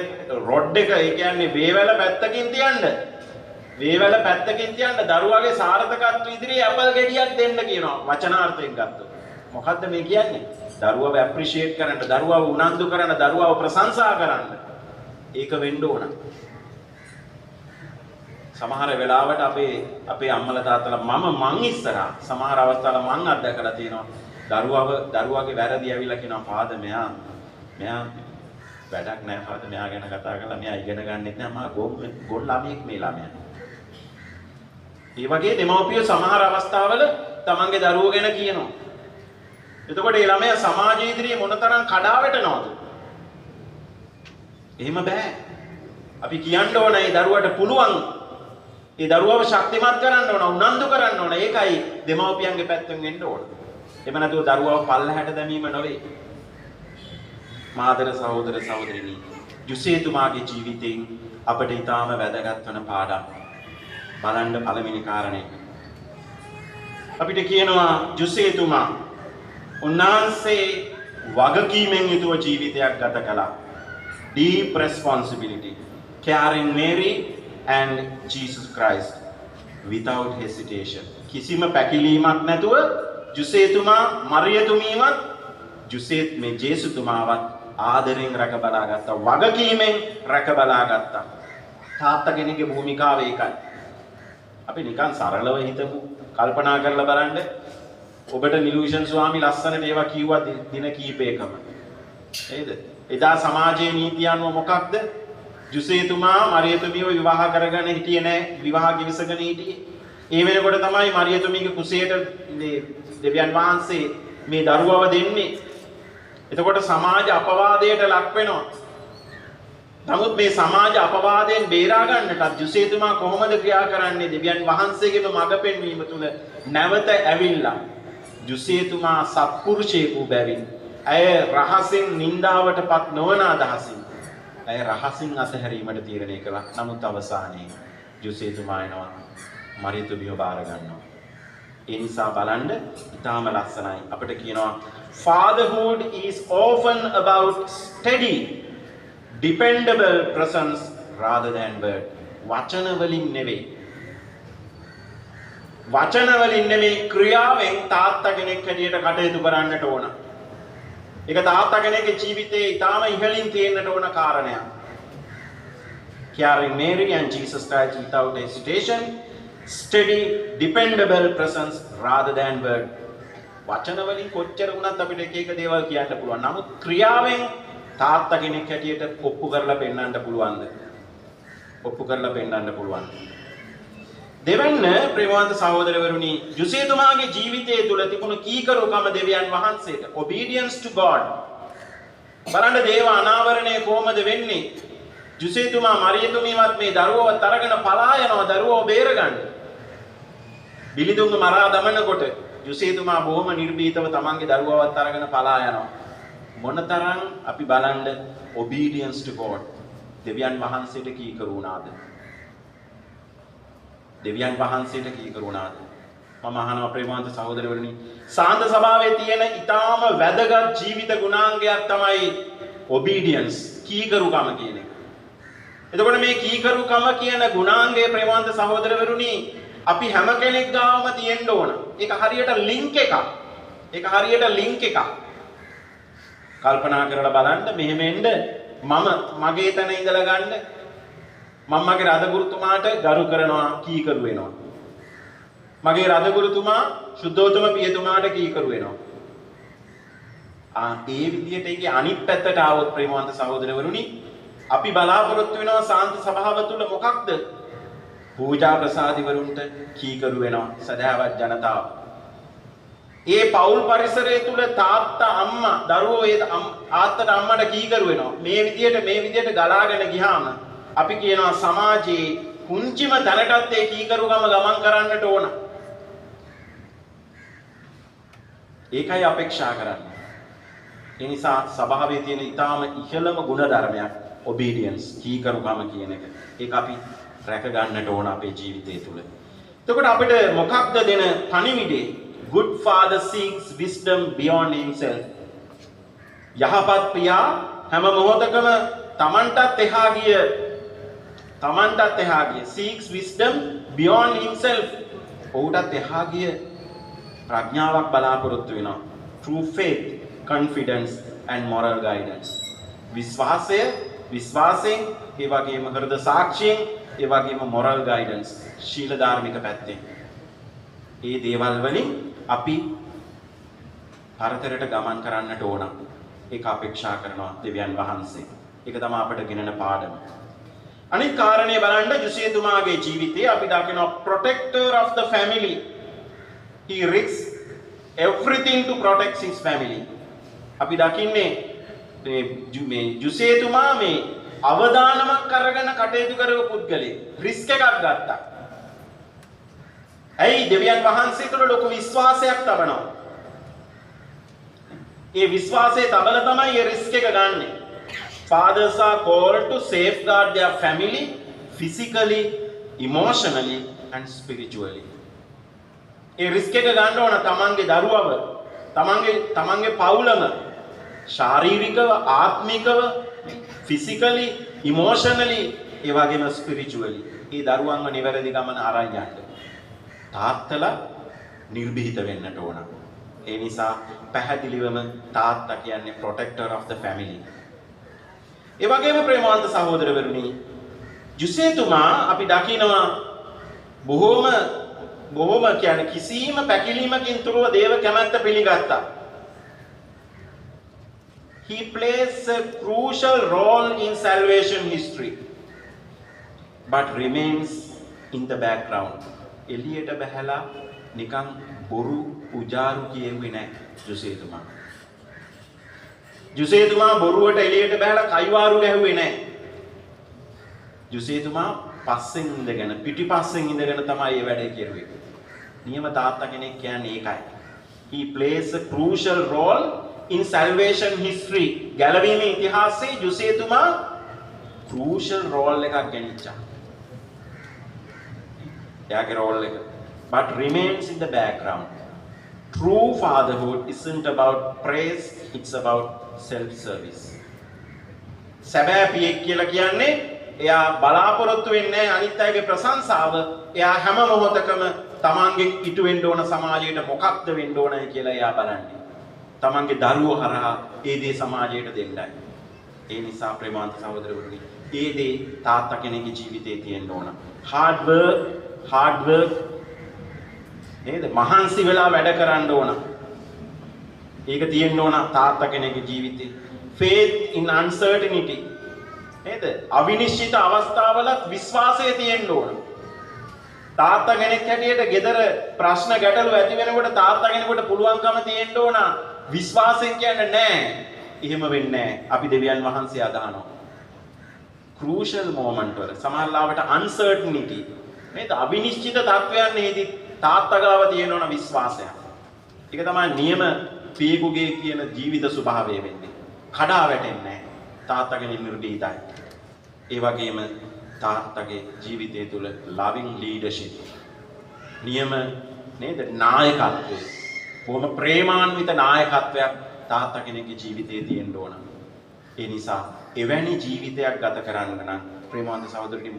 රොඩ් එක, ඒ කියන්නේ වේවැල පැත්තකින් තියන්න. වේවැල පැත්තකින් තියන්න දරුවාගේ සාර්ථකත්වය ඉදිරියේ ඇපල් ගෙඩියක් දෙන්න කියනවා වචනාර්ථයෙන් ගත්තොත්. මොකද්ද මේ කියන්නේ? දරුවව ඇප්‍රීෂিয়েට් කරන්න, දරුවව උනන්දු කරන්න, දරුවව ප්‍රශංසා කරන්න. ඒක වෙන්න ඕන. සමහර වෙලාවට අපේ අම්මලා තාත්තලා මං ඉස්සරහා සමහර අවස්ථාවල මං අත්දැකලා තියෙනවා දරුවාගේ වැරදි ඇවිල්ලා කියනවා ෆාදර් මෙයා වැඩක් නෑ ෆාදර්, මෙයා ගැන කතා කරලා මෙයා ඉගෙන ගන්නෙත් නෑ, මහා ගොන් ළමයෙක් මේ ළමයා. ඒ වගේ දෙමව්පියෝ සමහර අවස්ථාවල තමන්ගේ දරුවෝ ගැන කියනවා. එතකොට ඒ ළමයා සමාජ ඉදිරියේ මොනතරම් කඩා වැටෙනවද? එහෙම බෑ. අපි කියන්න ඕන ඒ දරුවට පුළුවන්. ඒ දරුවව ශක්තිමත් කරන්න ඕන, උනන්දු කරන්න ඕන. ඒකයි දෙමව්පියන්ගේ පැත්තෙන් වෙන්න ඕන. එහෙම නැතුව දරුවව පල්ලහැට දැමීම නෙවෙයි. මාදර සහෝදර සහෝදරිනි, ජුසේතුමාගේ ජීවිතයෙන් අපට ඊටාම වැදගත් වන පාඩම්. බලන්න පළවෙනි කාරණේ. අපිට කියනවා ජුසේතුමා උන්වහන්සේ වගකීමෙන් යුතුව ජීවිතයක් ගත කළා. Deep responsibility, caring Mary and Jesus Christ without hesitation. කිසිම පැකිලීමක් නැතුව ජුසේතුමා මරියතුමීවත් ජුසේත් මේ ජේසුතුමාවත් ආදරෙන් රැක බලා ගත්තා, වගකීමෙන් රැක බලා ගත්තා. තාත්තා කෙනෙක්ගේ භූමිකාව ඒකයි. අපි නිකන් සරලව හිතමු, කල්පනා කරලා බලන්න. ඔබට නිලූෂන් ස්වාමී ලස්සනට ඒවා කිව්වා දින කීපයකම. නේද? එදා සමාජයේ නීති අනුව මොකක්ද? ජුසේතුමා මරියතුමියව විවාහ කරගෙන හිටියේ නෑ, විවාහ ගිවිසගෙන හිටියේ. ඒ වෙනකොට තමයි මරියතුමියගේ කුසයට මේ දෙවියන් වහන්සේ මේ දරුවව දෙන්නේ. එතකොට සමාජ අපවාදයට ලක් වෙනවා. නමුත් මේ සමාජ අපවාදයෙන් බේරා ගන්නටත් ජුසේතුමා කොහොමද ක්‍රියා කරන්නේ? දෙවියන් වහන්සේගේම මඟ පෙන්වීම තුළ නැවත ඇවිල්ලා ජුසේතුමා සත්පුරුෂයෙකු බැවින් ඇය රහසින් නින්දාවටපත් නොවන අදහසින් ඇය රහසින් අතහැරීමට තීරණය කළා. නමුත් අවසානයේ ජුසේතුමා එනවා මරියතුමියව බාර ගන්නවා. ඒ නිසා බලන්න ඉතාම ලස්සනයි. අපිට කියනවා fatherhood is often about steady dependable presence rather than word. වචන වලින් නෙවෙයි. වචන වලින් නෙවෙයි, ක්‍රියාවෙන් තාත්තා කෙනෙක් හැටියට කටයුතු කරන්නට ඕන. ඒක තාත්තා කෙනෙක්ගේ ජීවිතයේ ඉතාම ඉහළින් තියෙන්නට ඕන කාරණයක්. Caring Mary and Jesus Christ without hesitation, steady dependable presence rather than word. වචන වලින් කොච්චර වුණත් අපිට එක එක දේවල් කියන්න පුළුවන්. නමුත් ක්‍රියාවෙන් තාත්තා කෙනෙක් හැටියට ඔප්පු කරලා පෙන්වන්න පුළුවන්ද? ඔප්පු කරලා පෙන්වන්න පුළුවන්. දෙවන්න ප්‍රේමවන්ත සහෝදරවරුනි, ජුසේතුමාගේ ජීවිතය තුළ තිබුණු කීකරුකම දෙවියන් වහන්සේට, obedience to God. බලන්න දේව අනාවරණය කොහොමද වෙන්නේ? ජුසේතුමා මරියතුමීවත් මේ දරුවවත් අරගෙන පලා යනවා දරුවව බේරගන්න. බිලිඳුන්ව මරා දමනකොට ජුසේතුමා බොහොම නිර්භීතව තමන්ගේ දරුවවත් අරගෙන පලා යනවා. මොනතරම් අපි බලන්න obedience to God, දෙවියන් වහන්සේට කීකරු වුණාද? දෙවියන් වහන්සේට කීකරු වුණාද? මම අහනවා ප්‍රේමවන්ත සහෝදරවරුනි, සාන්ත සභාවේ තියෙන ඊටාම වැදගත් ජීවිත ගුණාංගයක් තමයි obedience, කීකරුකම කියන එක. එතකොට මේ කීකරුකම කියන ගුණාංගය ප්‍රේමවන්ත සහෝදරවරුනි අපි හැම කෙනෙක් ගාවම තියෙන්න ඕන. ඒක හරියට ලින්ක් එකක්. ඒක හරියට ලින්ක් එකක්. කල්පනා කරලා බලන්න, මෙහෙම එන්න මම මගේ තැන ඉඳලා ගන්න, මම මගේ රදගුරුතුමාට ගරු කරනවා, කීකරු වෙනවා. මගේ රදගුරුතුමා සුද්ධෝත්තම පියතුමාට කීකරු වෙනවා. ඒ විදිහට ඒකේ අනිත් පැත්තට ආවොත් ප්‍රේමවන්ත සහෝදරවරුනි, අපි බලාපොරොත්තු වෙනවා සාන්ත සභාව තුළ මොකක්ද? පූජා ප්‍රසාදිවරුන්ට කීකරු වෙනවා සදහැවත් ජනතාව. ඒ පවුල් පරිසරය තුල තාත්තා අම්මා දරුවෝ ඒ ආත්තට අම්මට කීකරු වෙනවා. මේ විදියට ගලාගෙන ගියාම අපි කියනවා සමාජයේ පුංචිම තැනටත් ඒ කීකරුකම ගමන් කරන්නට ඕන. ඒකයි අපේක්ෂා කරන්නේ. ඒ නිසා සභාවේ තියෙන ඊටාම ඉහළම ගුණ ධර්මයක් obedience, කීකරුකම කියන එක. ඒක අපි රැක ගන්නට ඕන අපේ ජීවිතය තුළ. එතකොට අපිට මොකක්ද දෙන පණිවිඩේ? Good father seeks wisdom beyond himself. යහපත් පියා හැම මොහොතකම තමන්ටත් එහා ගිය, තමන්ටත් එහා ගිය, seeks wisdom beyond himself. ඔහුටත් එහා ගිය ප්‍රඥාවක් බලාපොරොත්තු වෙනවා. True faith, confidence and moral guidance. විශ්වාසය, විශ්වාසයෙන්, ඒ වගේම හෘද සාක්ෂියෙන්, ඒ වගේම moral guidance, ශීල ධාර්මික පැත්තෙන්. ඒ දේවල් වලින් අපි පරතරට ගමන් කරන්නට ඕන. ඒක අපේක්ෂා කරනවා දෙවියන් වහන්සේ. ඒක තමයි අපට ගෙනන පාඩම. අනිත් කාරණේ බලන්න, ජුසේතුමාගේ ජීවිතයේ අපි දකිනවා protector of the family. He risks everything to protect his family. අපි දකින්නේ මේ ජුසේතුමා මේ අවදානමක් අරගෙන කටයුතු කරපු පුද්ගලයෙක්. රිස්ක් එකක් ගත්තා. ඇයි? දෙවියන් වහන්සේ තුළ ලොකු විශ්වාසයක් තබනවා. ඒ විශ්වාසය තබල තමයි ඒ රිස්ක් එක ගන්නෙ. Fathers are called to safeguard their family physically, emotionally and spiritually. A risk එක ගන්න ඕන තමන්ගේ දරුවව, තමන්ගේ පවුලම ශාරීරිකව, ආත්මිකව, ෆිසිකලි, ඉමෝෂනලි, ඒ වගේම ස්පිරිචුවලි ඒ දරුවන්ව නිවැරදි ගමන අරන් යන්න. තාත්තලා නිර්භීත වෙන්නට ඕන. ඒ නිසා පැහැදිලිවම තාත්තා කියන්නේ protector of the family. ඒ වගේම ප්‍රේමවන්ත සහෝදරවරුනි, ජුසේතුමා අපි දකිනවා බොහොම කියන්නේ කිසිම පැකිලීමකින් තොරව දේව කැමැත්ත පිළිගත්තා. He plays a crucial role in salvation history but remains in the background. එළියට බහැලා නිකන් බොරු උජාරු කියෙව්වේ නැහැ ජුසේතුමා. ජුසේතුමා බොරුවට එළියට බහැලා කයිවාරු ගැහුවේ නැහැ. ජුසේතුමා පස්සෙන් ඉඳගෙන, පිටිපස්සෙන් ඉඳගෙන තමයි මේ වැඩේ කෙරුවේ. නියම තාත්තා කෙනෙක් කියන්නේ ඒකයි. He plays a crucial role in salvation history. ගැලවීමේ ඉතිහාසයේ ජුසේතුමා crucial role එකක් ගෙනිච්චා. එයාගේ රෝල් එක. But remains in the background. True fatherhood isn't about praise, it's about self-service. සැබෑ පියෙක් කියලා කියන්නේ එයා බලාපොරොත්තු වෙන්නේ අනිත් අයගේ ප්‍රශංසාව. එයා හැම මොහොතකම තමන්ගෙන් ඉටු වෙන්න ඕන සමාජයට මොකක්ද වෙන්න ඕනයි කියලා එයා බලන්නේ. තමන්ගේ දරුවෝ හරහා ඒ දේ සමාජයට දෙන්නයි. ඒ නිසා ප්‍රේමවන්ත සහෝදරවරුනි, ඒ දේ තාත්තා කෙනෙක්ගේ ජීවිතේ තියෙන්න ඕන. Hard work, hard work නේද? මහන්සි වෙලා වැඩ කරන්න ඕන. ඒක තියෙන්න ඕන තාත්තා කෙනෙක්ගේ ජීවිතේ. Faith in uncertainty නේද? අවිනිශ්චිත අවස්ථාවලත් විශ්වාසය තියෙන්න ඕන. තාත්තා කෙනෙක් හැටියට ගෙදර ප්‍රශ්න ගැටලු ඇති වෙනකොට තාත්තා කෙනෙකුට පුළුවන්කම තියෙන්න ඕන විශ්වාසයෙන් කියන්නේ නෑ. එහෙම වෙන්නේ නෑ. අපි දෙවියන් වහන්සේ අදහනවා. ක්‍රූෂල් මොමන්ට් වල සමහර ලාවට අන්සර්ටනිටි නේද? අවිනිශ්චිත තත්වයන් එහිදී තාත්තා ගාව තියෙන ඕන විශ්වාසයක්. ඒක තමයි නියම පියෙකුගේ කියන ජීවිත ස්වභාවය වෙන්නේ. කඩා වැටෙන්නේ නෑ. තාත්තා කෙනෙක් නිර්භීතයි. ඒ වගේම තාත්තගේ ජීවිතය තුළ loving leadership, නියම නේද නායකත්වය, බොහොම ප්‍රේමාන්විත නායකත්වයක් තාත්තා කෙනෙක්ගේ ජීවිතයේ තියෙන්න ඕන. ඒ නිසා එවැනි ජීවිතයක් ගත කරන්න නම් ප්‍රේමවන්ත සහෝදරනි,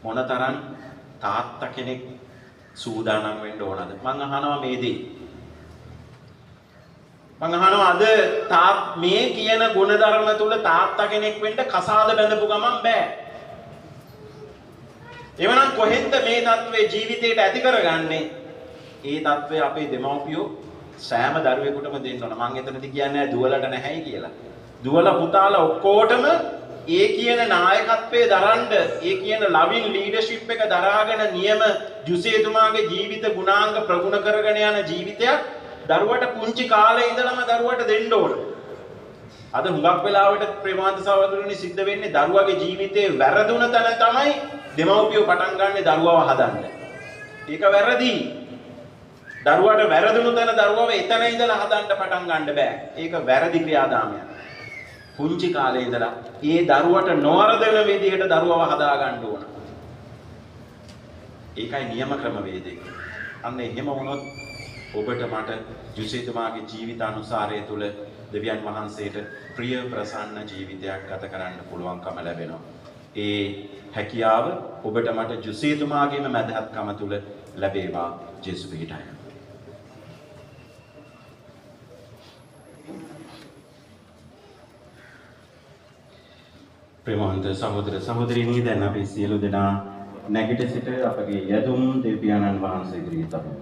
මොනතරම් තාත්තා කෙනෙක් සූදානම් වෙන්න ඕනද? මං අහනවා මේ දේ. මං අහනවා අද මේ කියන ගුණධර්ම තුල තාත්තා කෙනෙක් වෙන්න කසාද බැඳපු ගමන් බෑ. එවනම් කොහෙන්ද මේ තත්ත්වයේ ජීවිතේට ඇති කරගන්නේ? ඒ තත්ත්වය අපේ දෙමව්පියෝ සෑම දරුවෙකුටම දෙන්න ඕන. මං එතනදි කියන්නේ දුවලට නැහැයි කියලා. දුවලා පුතාලා ඔක්කොටම ඒ කියන නායකත්වයේ දරන්න, ඒ කියන ලවින් ලීඩර්ෂිප් එක දරාගෙන නියම ජුසේතුමාගේ ජීවිත ගුණාංග ප්‍රගුණ කරගෙන යන ජීවිතයක් දරුවට පුංචි කාලේ ඉඳලම දරුවට දෙන්න ඕන. අද හුඟක් වෙලාවට ප්‍රේමවන්ත සහෝදරනි සිද්ධ වෙන්නේ දරුවගේ ජීවිතේ වැරදුන තැන තමයි දෙමව්පියෝ පටන් ගන්නෙ දරුවව හදන්න. ඒක වැරදි. දරුවාට වැරදුණු තැන දරුවව එතන ඉඳලා හදන්න පටන් ගන්න බෑ. ඒක වැරදි ක්‍රියාදාමයක්. පුංචි කාලේ ඉඳලා ඒ දරුවට නොවරදෙන විදිහට දරුවව හදා ගන්න ඕන. ඒකයි නියම ක්‍රමවේදය. අන්න එහෙම වුණොත් ඔබට මට ජුසේතුමාගේ ජීවිත අනුසාරය තුළ දෙවියන් වහන්සේට ප්‍රිය ප්‍රසන්න ජීවිතයක් ගත කරන්න පුළුවන්කම ලැබෙනවා. ඒ හැකියාව ඔබට මට ජුසේතුමාගේම මැදහත්කම තුළ ලැබේවා. ජේසු පිහිටයි. ප්‍රේමවන්ත සහෝදර සහෝදරියනි, දැන් අපි සියලු දෙනා නැගිට සිට අපගේ යදුම් දෙවියන්න් වහන්සේ ඉදිරියේ තබමු.